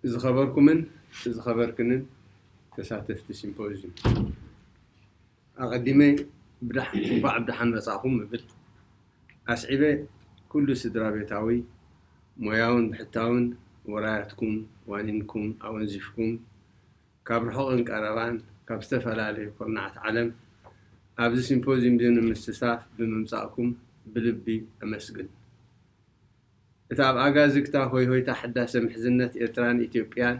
ዝኸበርኩምን ዝኸበርክንን ተሳተፍቲ ሲምፖዝዩም፣ ኣቐዲመ ብዳሕ-፣ እንኳዕ ብደሓን መጻእኹም እብል። ኣስዒበ ኩሉ ስድራ ቤታዊ፣ ሞያውን ብሕታውን ወራያትኩም ዋኒንኩም ኣወንዚፍኩም፣ ካብ ርሑቕን ቀረባን፣ ካብ ዝተፈላለዩ ኩርናዓት ዓለም ኣብዚ ሲምፖዝዩም እዚ ንምስታፍ ብምምጻእኩም ብልቢ ኣመስግን። እቲ ኣብ ኣጋዝግታ ሆይ ሆይታ ሕዳሰ ምሕዝነት ኤርትራን ኢትዮጵያን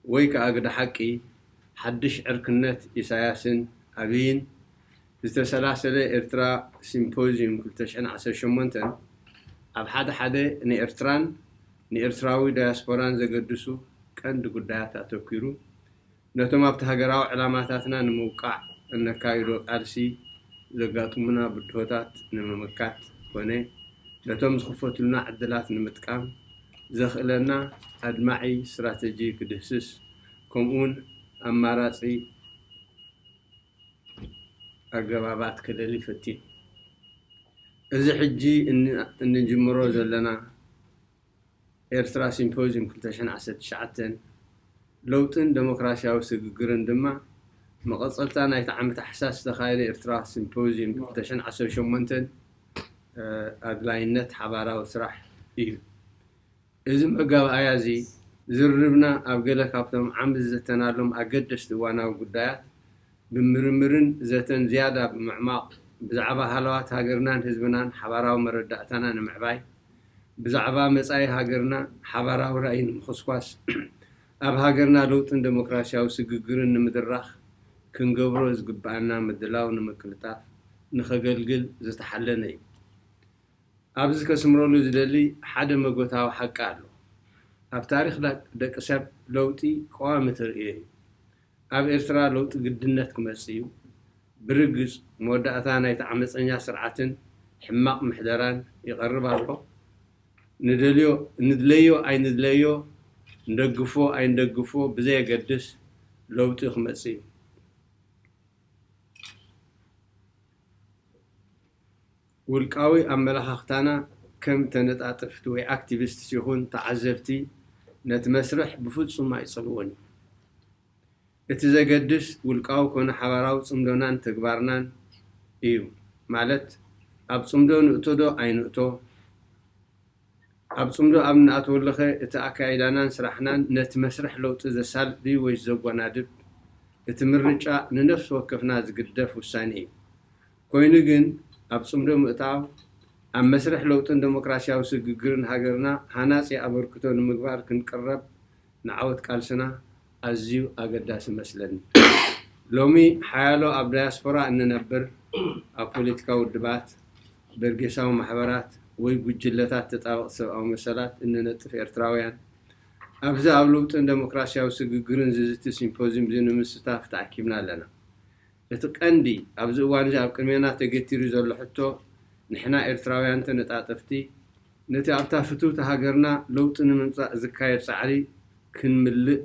ወይ ከኣ ግደ ሓቂ ሓድሽ ዕርክነት ኢሳያስን ኣብይን ዝተሰላሰለ ኤርትራ ሲምፖዝዩም ክልተ ሽሕን ዓሰርተ ሸሞንተን ኣብ ሓደ ሓደ ንኤርትራን ንኤርትራዊ ዳያስፖራን ዘገድሱ ቀንዲ ጉዳያት ኣተኲሩ ነቶም ኣብቲ ሃገራዊ ዕላማታትና ንምውቃዕ እነካይዶ ቃልሲ ዘጋጥሙና ብድሆታት ንምምካት ኮነ ነቶም ዝኽፈቱልና ዕድላት ንምጥቃም ዘኽእለና ኣድማዒ ስትራተጂ ክድህስስ ከምኡውን ኣማራጺ ኣገባባት ክለሊ ፈቲኑ። እዚ ሕጂ እን-፣ እንጅምሮ ዘለና ኤርትራ ሲምፖዝዩም ክልተ ሽሕን ዓሰርተ ትሽዓተን ለውጥን ደሞክራሲያዊ ስግግርን ድማ መቐጸልታ ናይቲ ዓመት ታሕሳስ ዝተኻየደ ኤርትራ ሲምፖዝዩም ክልተ ሽሕን ዓሰርተ ሸሞንተን፣ እ፣ ኣድላይነት ሓባራዊ ስራሕ እዩ። እዚ መጋባእያ እዚ ዝርርብና ኣብ ገለ ካብቶም ዓሚ ዝዘተናሎም ኣገደስቲ እዋናዊ ጉዳያት ብምርምርን ዘተን ዝያዳ ብምዕማቕ ብዛዕባ ሃለዋት ሃገርናን ህዝብናን ሓባራዊ መረዳእታና ንምዕባይ፣ ብዛዕባ መጻኢ ሃገርና ሓባራዊ ራእይ ንምኹስኳስ፣ ኣብ ሃገርና ለውጥን ደሞክራሲያዊ ስግግርን ንምድራኽ ክንገብሮ ዝግብኣና ምድላው ንምቅልጣፍ ንኸገልግል ዝተሓለነ እዩ። ኣብዚ ከስምረሉ ዝደሊ ሓደ መጎታዊ ሓቂ ኣሎ። ኣብ ታሪኽ ዳ-፣ ደቂ ሰብ ለውጢ ቀዋሚ ተርእዮ እዩ። ኣብ ኤርትራ ለውጢ ግድነት ክመጽእ እዩ። ብርግጽ መወዳእታ ናይቲ ዓመጸኛ ስርዓትን ሕማቕ ምሕደራን ይቐርብ ኣሎ። ንደልዮ፣ ንድለዮ ኣይንድለዮ፣ ንደግፎ ኣይንደግፎ ብዘየገድስ ለውጢ ክመጽእ እዩ። ውልቃዊ ኣመለኻኽታና ከም ተነጣጠፍቲ ወይ ኣክቲቪስትስ ይኹን ተዓዘብቲ ነቲ መስርሕ ብፍጹም ኣይጸልዎን እዩ። እቲ ዘገድስ ውልቃዊ ኮነ ሓባራዊ ጽምዶናን ተግባርናን እዩ። ማለት ኣብ ጽምዶ ንእቶ ዶ ኣይንእቶ፣ ኣብ ጽምዶ ኣብ እንኣትወሉኸ እቲ ኣካይዳናን ስራሕናን ነቲ መስርሕ ለውጢ ዘሳልጥ ድዩ ወይስ ዘጓናድብ? እቲ ምርጫ ንነፍሲ ወከፍና ዝግደፍ ውሳኔ እዩ። ኮይኑ ግን ኣብ ጽምዶ ምእታው ኣብ መስርሕ ለውጥን ደሞክራሲያዊ ስግግርን ሃገርና ሃናጺ ኣበርክቶ ንምግባር ክንቅረብ ንዓወት ቃልስና ኣዝዩ ኣገዳሲ መስለኒ። ሎሚ ሓያሎ ኣብ ዳያስፖራ እንነብር፣ ኣብ ፖለቲካዊ ውድባት፣ በርጌሳዊ ማሕበራት ወይ ጉጅለታት ተጣበቕቲ ሰብኣዊ መሰላት እንነጥፍ ኤርትራውያን፣ ኣብዚ ኣብ ለውጥን ደሞክራሲያዊ ስግግርን ዝዝቲ ሲምፖዝዩም እዚ ንምስታፍ ተኣኪብና ኣለና። እቲ ቀንዲ ኣብዚ እዋን እዚ ኣብ ቅድሜና ተገቲሩ ዘሎ ሕቶ፣ ንሕና ኤርትራውያን ተነጣጠፍቲ፣ ነቲ ኣብታ ፍትውቲ ሃገርና ለውጢ ንምምጻእ ዝካየድ ጻዕሪ ክንምልእ፣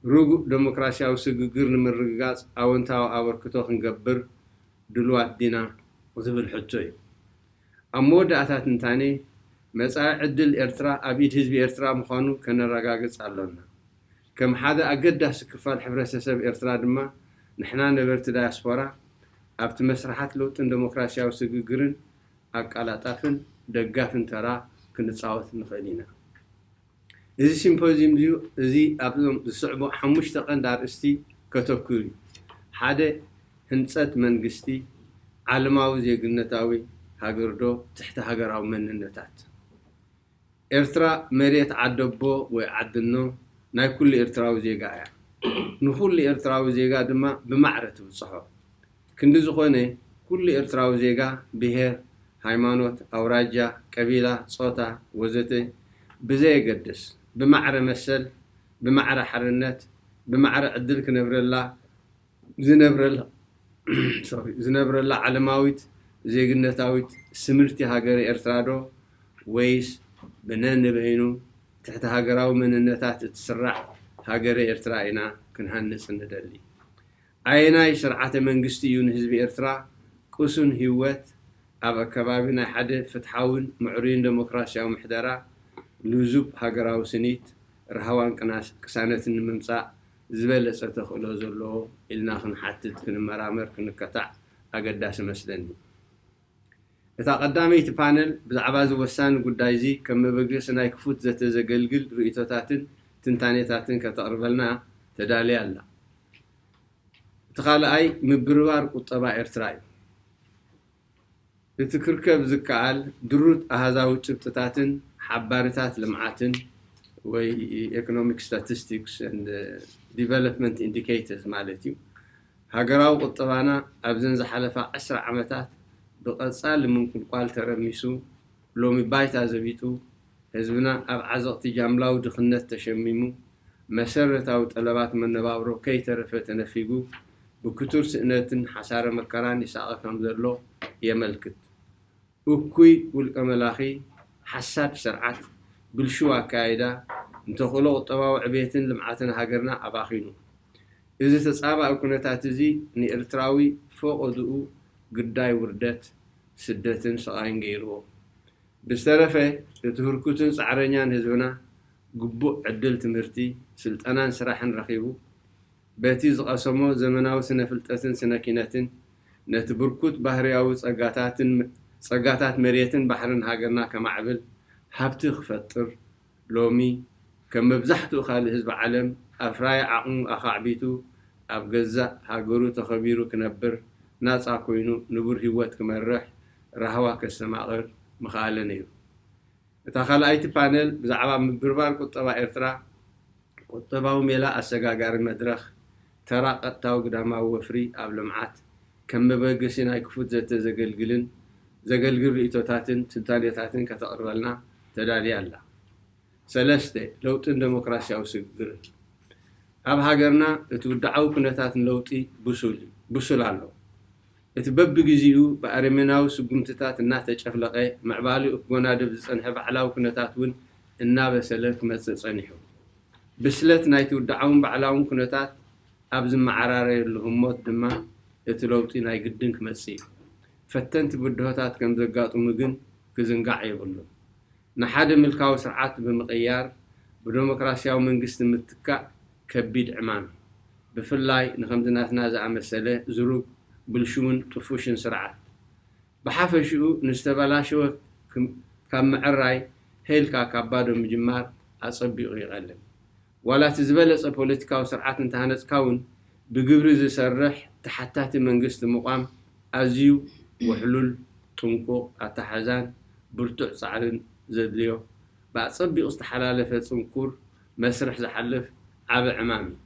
ርጉእ ደሞክራሲያዊ ስግግር ንምርግጋጽ ኣወንታዊ ኣበርክቶ ክንገብር ድሉዋት ዲና? ዝብል ሕቶ እዩ። ኣብ መወዳእታ ትንታኔ፣ መጻኢ ዕድል ኤርትራ ኣብ ኢድ ህዝቢ ኤርትራ ምዃኑ ከነረጋግጽ ኣሎና። ከም ሓደ ኣገዳሲ ክፋል ሕብረተሰብ ኤርትራ ድማ፣ ንሕና ነበርቲ ዳያስፖራ ኣብቲ መስርሓት ለውጥን ደሞክራሲያዊ ስግግርን ኣቃላጣፍን ደጋፍን ተራ ክንጻወት ንኽእል ኢና። እዚ ሲምፖዝዩም እዚ፣ እዚ ኣብዞም ዝስዕቡ ሓሙሽተ ቀንዲ ኣርእስቲ ከተኩር እዩ። ሓደ፣ ህንጸት መንግስቲ፣ ዓለማዊ ዜግነታዊ ሃገር ዶ ትሕቲ ሃገራዊ መንነታት? ኤርትራ መሬት ዓደቦ ወይ ዓድኖ ናይ ኩሉ ኤርትራዊ ዜጋ እያ። ንኹሉ ኤርትራዊ ዜጋ ድማ ብማዕረ ትብጽሖ። ክንዲ ዝኾነ፣ ኩሉ ኤርትራዊ ዜጋ ብሄር፣ ሃይማኖት፣ ኣውራጃ፣ ቀቢላ፣ ጾታ፣ ወዘተ ብዘየገድስ፣ ብማዕረ መሰል፣ ብማዕረ ሓርነት፣ ብማዕረ ዕድል ክነብረላ ዝነብረላ፣ ሶሪ፣ ዝነብረላ ዓለማዊት ዜግነታዊት ስምርቲ ሃገረ ኤርትራ ዶ ወይስ ብነንበይኑ ትሕቲ ሃገራዊ መንነታት እትስራዕ ሃገረ ኤርትራ ኢና ክንሃንጽ እንደሊ? ኣየናይ ስርዓተ መንግስቲ እዩ ንህዝቢ ኤርትራ ቅሱን ህይወት ኣብ ኣከባቢ ናይ ሓደ ፍትሓውን ምዕሩይን ደሞክራሲያዊ ምሕደራ ልዙብ ሃገራዊ ስኒት ራህዋን ቅናስ ቅሳነትን ንምምጻእ ዝበለጸ ተኽእሎ ዘለዎ ኢልና ክንሓትት፣ ክንመራመር፣ ክንከታዕ ኣገዳሲ መስለኒ። እታ ቀዳመይቲ ፓነል ብዛዕባ እዚ ወሳኒ ጉዳይ እዚ ከም መበገሲ ናይ ክፉት ዘተ ዘገልግል ርእይቶታትን ትንታኔታትን ከተቕርበልና ተዳልያ ኣላ። እቲ ካልኣይ ምብርባር ቁጠባ ኤርትራ እዩ። እቲ ክርከብ ዝከኣል ድሩት ኣሃዛዊ ጭብጥታትን ሓባሪታት ልምዓትን ወይ economic statistics and development indicators ማለት እዩ። ሃገራዊ ቁጠባና ኣብዘን ዝሓለፋ ዕስራ ዓመታት ብቐጻሊ ምንቁልቋል ተረሚሱ፣ ሎሚ ባይታ ዘቢጡ፣ ህዝብና ኣብ ዓዘቕቲ ጃምላዊ ድኽነት ተሸሚሙ፣ መሰረታዊ ጠለባት መነባብሮ ከይተረፈ ተነፊጉ፣ ብክቱር ስእነትን ሓሳረ መከራን ይሳቐ ከም ዘሎ የመልክት። እኩይ ውልቀ መላኺ ሓሳድ ስርዓት፣ ብልሹው ኣካያይዳ፣ ንተኽእሎ ቁጠባዊ ዕቤትን ልምዓትን ሃገርና ኣባኺኑ። እዚ ተጻባኢ ኩነታት እዚ ንኤርትራዊ ፈቐድኡ ግዳይ ውርደት፣ ስደትን ስቓይን ገይርዎ። ብዝተረፈ፣ እቲ ህርኩትን ጻዕረኛን ህዝብና ግቡእ ዕድል ትምህርቲ፣ ስልጠናን ስራሕን ረኺቡ፣ በቲ ዝቐሰሞ ዘመናዊ ስነ ፍልጠትን ስነ ኪነትን ነቲ ብርኩት ባህርያዊ ጸጋታትን፣ ጸጋታት መሬትን ባሕርን ሃገርና ከማዕብል፣ ሃብቲ ክፈጥር፣ ሎሚ ከም መብዛሕትኡ ካልእ ህዝቢ ዓለም ኣፍራዪ ዓቕሙ ኣኻዕቢቱ ኣብ ገዛእ ሃገሩ ተኸቢሩ ክነብር፣ ናጻ ኮይኑ ንቡር ህይወት ክመርሕ፣ ራህዋ ከስተማቕር ምኽኣለ ነይሩ። እታ ካልኣይቲ ፓነል ብዛዕባ ምብርባር ቁጠባ ኤርትራ፣ ቁጠባዊ ሜላ ኣሰጋጋሪ መድረኽ፣ ተራ ቀጥታዊ ግዳማዊ ወፍሪ ኣብ ልምዓት፣ ከም መበገሲ ናይ ክፉት ዘተ ዘገልግልን ዘገልግል ርእይቶታትን ትንታኔታትን ከተቕርበልና ተዳልያ ኣላ። ሰለስተ፣ ለውጥን ደሞክራሲያዊ ስግግርን። ኣብ ሃገርና እቲ ውድዓዊ ኩነታት ንለውጢ ብሱል እዩ፣ ብሱል ኣሎ። እቲ በብግዜኡ ብኣረሜናዊ ስጉምትታት እናተጨፍለቐ ምዕባሊኡ ክጎናደብ ዝጸንሐ ባዕላዊ ኩነታት እውን እናበሰለ ክመጽእ ጸኒሑ። ብስለት ናይቲ ውድዓውን ባዕላውን ኩነታት ኣብ ዝመዓራረየሉ ህሞት ድማ እቲ ለውጢ ናይ ግድን ክመጽእ እዩ። ፈተንቲ ብድሆታት ከም ዘጋጥሙ ግን ክዝንጋዕ የብሉን። ንሓደ ምልካዊ ስርዓት ብምቕያር ብደሞክራሲያዊ መንግስቲ ምትካእ ከቢድ ዕማም እዩ። ብፍላይ ንከምዚ ናትና ዝኣመሰለ ዝሩግ፣ ብልሹውን ጥፉሽን ስርዓት። ብሓፈሽኡ ንዝተበላሸወ ክም-፣ ካብ ምዕራይ ሄልካ ካብ ባዶ ምጅማር ኣጸቢቑ ይቐልል። ዋላ እቲ ዝበለጸ ፖለቲካዊ ስርዓት እንተሃነጽካ እውን ብግብሪ ዝሰርሕ ተሓታቲ መንግስቲ ምቋም ኣዝዩ ውሕሉል፣ ጥንቁቕ ኣተሓሕዛን ብርቱዕ ጻዕርን ዘድልዮ፣ ብኣጸቢቑ ዝተሓላለፈ ጽንኩር መስርሕ ዝሓልፍ ዓቢ ዕማም እዩ።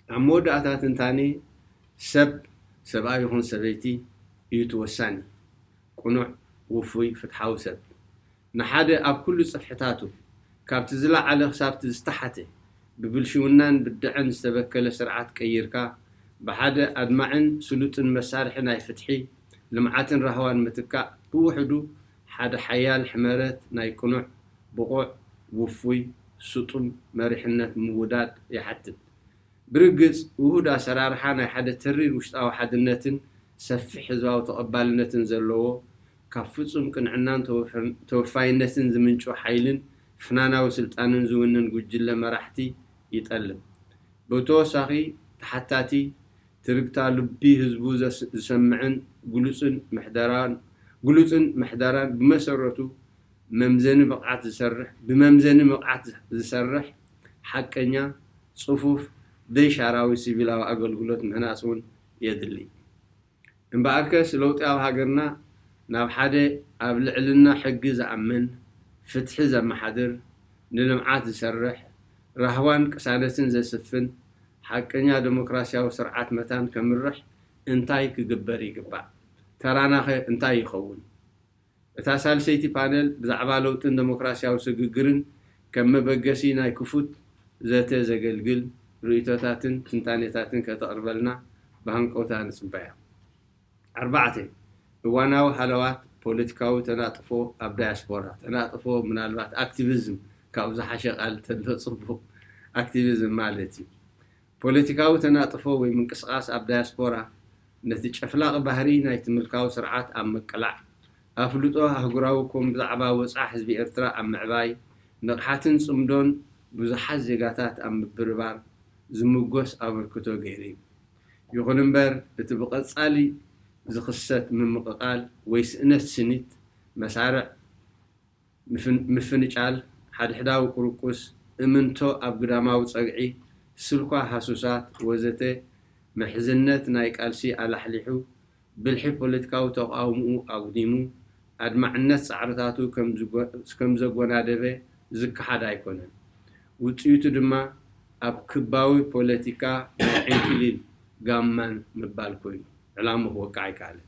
ኣብ መወዳእታ ትንታኔ፣ ሰብ፣ ሰብኣይ ይኹን ሰበይቲ፣ እዩ እቲ ወሳኒ። ቅኑዕ፣ ውፉይ፣ ፍትሓዊ ሰብ። ንሓደ ኣብ ኩሉ ጽፍሕታቱ፣ ካብቲ ዝለዓለ ክሳብቲ ዝተሓተ፣ ብብልሽውናን ብድዐን ዝተበከለ ስርዓት ቀይርካ፣ ብሓደ ኣድማዕን ስሉጥን መሳርሒ ናይ ፍትሒ፣ ልምዓትን ራህዋን ምትካእ፣ ብውሕዱ ሓደ ሓያል ሕመረት ናይ ቅኑዕ፣ ብቑዕ፣ ውፉይ፣ ስጡም መሪሕነት ምውዳድ ይሓትት። ብርግጽ፣ ውሁድ ኣሰራርሓ ናይ ሓደ ተሪር ውሽጣዊ ሓድነትን ሰፊሕ ህዝባዊ ተቐባልነትን ዘለዎ፣ ካብ ፍጹም ቅንዕናን ተወፈ-፣ ተወፋይነትን ዝምንጩ ሓይልን ፍናናዊ ስልጣንን ዝውንን ጉጅለ መራሕቲ ይጠልብ። ብተወሳኺ፣ ተሓታቲ፣ ትርግታ ልቢ ህዝቡ ዘስ-፣ ዝሰምዕን ግሉጽን ምሕደራን፣ ግሉጽን ምሕደራን ብመሰረቱ መምዘኒ ብቕዓት ዝሰርሕ፣ ብመምዘኒ ብቕዓት ዝሰርሕ ሓቀኛ፣ ጽፉፍ፣ ዘይሻራዊ ሲቪላዊ ኣገልግሎት ምህናጽ እውን የድሊ። እምበኣርከስ ለውጢ ኣብ ሃገርና ናብ ሓደ ኣብ ልዕልና ሕጊ ዝኣምን፣ ፍትሒ ዘመሓድር፣ ንልምዓት ዝሰርሕ፣ ራህዋን ቅሳነትን ዘስፍን ሓቀኛ ደሞክራሲያዊ ስርዓት መታን ከምርሕ እንታይ ክግበር ይግባእ? ተራናኸ እንታይ ይኸውን? እታ ሳልሰይቲ ፓነል ብዛዕባ ለውጥን ደሞክራሲያዊ ስግግርን ከም መበገሲ ናይ ክፉት ዘተ ዘገልግል ርእይቶታትን ትንታኔታትን ከተቕርበልና ብሃንቀውታ ንጽበያ። ኣርባዕተ፣ እዋናዊ ሃለዋት ፖለቲካዊ ተናጥፎ ኣብ ዳያስፖራ። ተናጥፎ ምናልባት ኣክቲቪዝም ካብ ዝሓሸ ቃል ተሎ ጽቡቕ፣ ኣክቲቪዝም ማለት እዩ። ፖለቲካዊ ተናጥፎ ወይ ምንቅስቓስ ኣብ ዳያስፖራ ነቲ ጨፍላቒ ባህሪ ናይቲ ምልካዊ ስርዓት ኣብ ምቅላዕ፣ ኣፍልጦ ኣህጉራዊ ኮም ብዛዕባ ወጽዓ ህዝቢ ኤርትራ ኣብ ምዕባይ፣ ንቕሓትን ጽምዶን ብዙሓት ዜጋታት ኣብ ምብርባር ዝምጎስ ኣበርክቶ ገይሩ እዩ። ይኹን እምበር፣ እቲ ብቐጻሊ ዝኽሰት ምምቕቓል ወይ ስእነት ስኒት፣ መሳርዕ ምፍን-፣ ምፍንጫል፣ ሓድሕዳዊ ቁርቁስ፣ እምንቶ ኣብ ግዳማዊ ጸግዒ፣ ስልኳ ሃሱሳት ወዘተ፣ ምሕዝነት ናይ ቃልሲ ኣላሕሊሑ፣ ብልሒ ፖለቲካዊ ተቓውምኡ ኣጉዲሙ፣ ኣድማዕነት ጻዕርታቱ ከም ዝጎ-፣ ከም ዘጎናደበ ዝከሓድ ኣይኮነን። ውጽኢቱ ድማ ኣብ ክባዊ ፖለቲካ ናይ ዕንክሊል ጋማን ምባል ኮይኑ፣ ዕላምኡ ክወቅዕ ኣይከኣለን።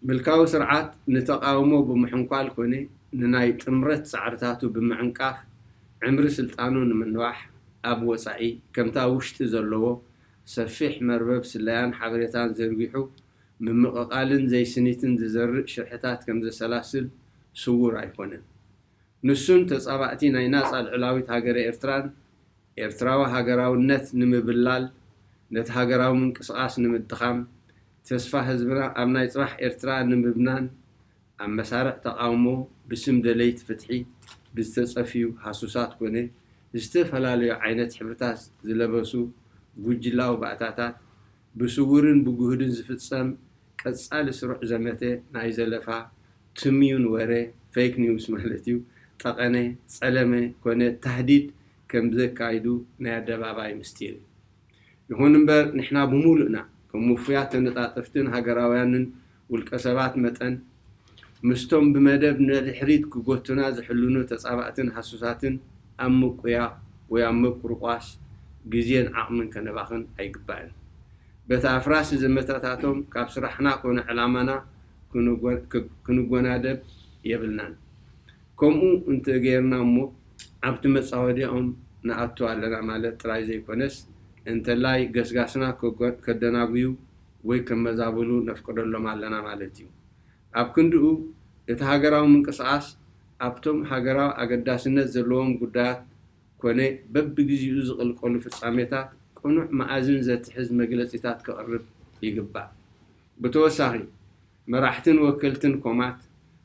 ምልካዊ ስርዓት ንተቓውሞ ብምሕንኳል ኮነ ንናይ ጥምረት ጻዕርታቱ ብምዕንቃፍ፣ ዕምሪ ስልጣኑ ንምንዋሕ፣ ኣብ ወጻኢ ከምታ ውሽጢ ዘለዎ ሰፊሕ መርበብ ስለያን ሓበሬታን ዘርጊሑ፣ ምምቕቓልን ዘይስኒትን ዝዘርእ ሽርሕታት ከም ዘሰላስል ስዉር ኣይኮነን። ንሱን ተጻባእቲ ናይ ናጻ ልዑላዊት ሃገረ ኤርትራን ኤርትራዊ ሃገራውነት ንምብላል፣ ነቲ ሃገራዊ ምንቅስቓስ ንምድኻም፣ ተስፋ ህዝብና ኣብ ናይ ጽባሕ ኤርትራ ንምብናን፣ ኣብ መሳርዕ ተቓውሞ ብስም ደለይቲ ፍትሒ ብዝተጸፍዩ ሃሱሳት ኮነ ዝተፈላለዩ ዓይነት ሕብርታት ዝለበሱ ጉጅላዊ ባእታታት ብስውርን ብግሁድን ዝፍጸም ቀጻሊ ስሩዕ ዘመተ ናይ ዘለፋ፣ ትምዩን ወረ፣ ፌክ ኒውስ ማለት እዩ፣ ጠቐነ፣ ጸለመ ኮነ ታህዲድ ከም ዘካይዱ ናይ ኣደባባይ ምስጢር እዩ። ይኹን እምበር፣ ንሕና ብምሉእና፣ ከም ውፉያት ተነጣጠፍትን ሃገራውያንን ውልቀ ሰባት መጠን፣ ምስቶም ብመደብ ንድሕሪት ክጎቱና ዝሕልኑ ተጻባእትን ሃሱሳትን ኣብ ምቁያቕ ወይ ኣብ ምቁርቋስ ግዜን ዓቕምን ከነባኽን ኣይግባእን። በቲ ኣፍራሲ ዘመታታቶም ካብ ስራሕና ኮነ ዕላማና ክንጎ-፣ ክ-፣ ክንጎናደብ የብልናን። ከምኡ እንተገይርና እሞ፣ ኣብቲ መጻወዲያኦም ንኣቱ ኣለና ማለት ጥራይ ዘይኮነስ፣ እንተላይ ገስጋስና ከጎ-፣ ከደናጉዩ ወይ ከመዛብሉ ነፍቅደሎም ኣለና ማለት እዩ። ኣብ ክንድኡ፣ እቲ ሃገራዊ ምንቅስቓስ ኣብቶም ሃገራዊ ኣገዳስነት ዘለዎም ጉዳያት ኮነ በብግዜኡ ዝቕልቀሉ ፍጻሜታት ቅኑዕ መኣዝን ዘትሕዝ መግለጺታት ከቕርብ ይግባእ። ብተወሳኺ፣ መራሕትን ወከልትን ኮማት፣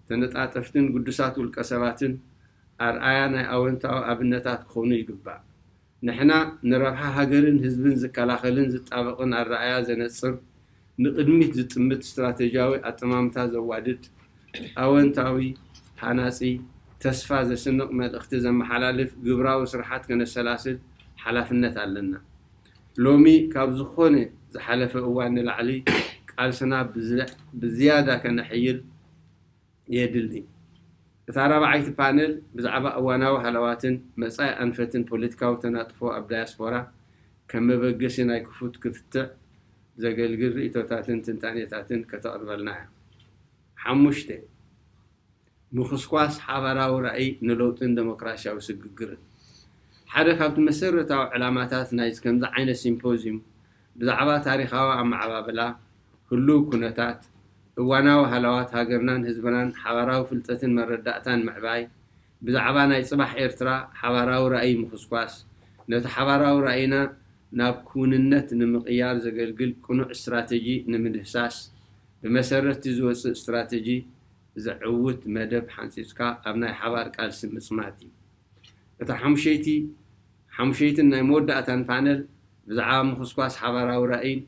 ተነጣጠፍትን ግዱሳት ውልቀ ሰባትን ኣርኣያ ናይ ኣወንታዊ ኣብነታት ክኾኑ ይግባእ። ንሕና ንረብሓ ሃገርን ህዝብን ዝከላኸልን ዝጣበቕን ኣረኣያ ዘነጽር፣ ንቕድሚት ዝጥምት ስትራተጂያዊ ኣጠማምታ ዘዋድድ፣ ኣወንታዊ፣ ሃናጺ፣ ተስፋ ዘስንቕ መልእኽቲ ዘመሓላልፍ ግብራዊ ስርሓት ከነሰላስል ሓላፍነት ኣለና። ሎሚ ካብ ዝኾነ ዝሓለፈ እዋን ንላዕሊ ቃልስና ብዝ-፣ ብዝያዳ ከነሕይል የድሊ። እታ ራብዓይቲ ፓነል ብዛዕባ እዋናዊ ሃለዋትን መጻኢ ኣንፈትን ፖለቲካዊ ተናጥፎ ኣብ ዳያስፖራ ከም መበገሲ ናይ ክፉት ክፍትዕ ዘገልግል ርእይቶታትን ትንታኔታትን ከተቕርበልና እያ። ሓሙሽተ፣ ምኹስኳስ ሓባራዊ ራእይ ንለውጥን ደሞክራሲያዊ ስግግርን። ሓደ ካብቲ መሰረታዊ ዕላማታት ናይ ከምዚ ዓይነት ሲምፖዝዩም ብዛዕባ ታሪኻዊ ኣመዓባብላ፣ ህሉው ኩነታት፣ እዋናዊ ሃለዋት ሃገርናን ህዝብናን ሓባራዊ ፍልጠትን መረዳእታን ምዕባይ፣ ብዛዕባ ናይ ጽባሕ ኤርትራ ሓባራዊ ራእይ ምኹስኳስ፣ ነቲ ሓባራዊ ራእይና ናብ ክውንነት ንምቕያር ዘገልግል ቅኑዕ ስትራተጂ ንምድህሳስ፣ ብመሰረት እቲ ዝወጽእ ስትራተጂ ዘዕውት መደብ ሓንጺጽካ ኣብ ናይ ሓባር ቃልሲ ምጽማት እዩ። እታ ሓሙሸይቲ፣ ሓሙሸይትን ናይ መወዳእታን ፓነል ብዛዕባ ምኹስኳስ ሓባራዊ ራእይን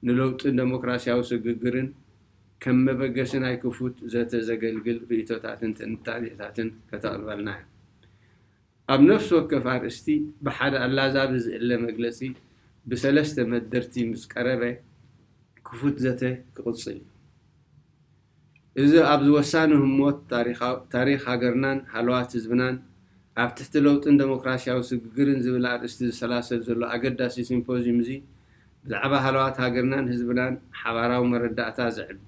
ንለውጥን ደሞክራሲያዊ ስግግርን ከም መበገሲ ናይ ክፉት ዘተ ዘገልግል ርእይቶታትን ትንታኔታትን ከተቕርበልና እያ። ኣብ ነፍሲ ወከፍ ኣርእስቲ ብሓደ ኣላዛቢ ዝእለ መግለጺ ብሰለስተ መደርቲ ምስ ቀረበ ክፉት ዘተ ክቕጽል እዩ። እዚ ኣብዚ ወሳኒ ህሞት ታሪኻዊ፣ ታሪኽ ሃገርናን ሃለዋት ህዝብናን ኣብ ትሕቲ ለውጥን ደሞክራሲያዊ ስግግርን ዝብል ኣርእስቲ ዝሰላሰል ዘሎ ኣገዳሲ ሲምፖዝዩም እዚ ብዛዕባ ሃለዋት ሃገርናን ህዝብናን ሓባራዊ መረዳእታ ዘዕቢ፣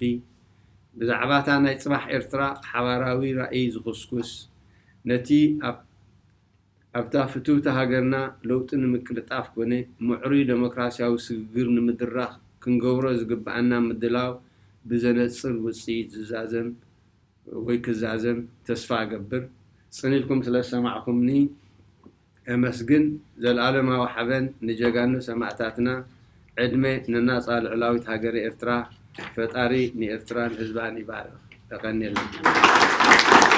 ብዛዕባታ ናይ ጽባሕ ኤርትራ ሓባራዊ ራእይ ዝኹስኩስ፣ ነቲ ኣብ ኣብታ ፍትውቲ ሃገርና ለውጢ ንምቅልጣፍ ኮነ ምዕሩይ ደሞክራሲያዊ ስግግር ንምድራኽ ክንገብሮ ዝግብኣና ምድላው ብዘነጽር ውጽኢት ዝዛዘም ወይ ክዛዘም ተስፋ እገብር። ጽን ኢልኩም ስለ ዝሰማዕኩምኒ እመስግን። ዘልኣለማዊ ሓበን ንጀጋኑ ሰማእታትና። ዕድመ ንናጻ ልዑላዊት ሃገረ ኤርትራ። ፈጣሪ ንኤርትራን ህዝባን ይባርኽ። የቐንየልና።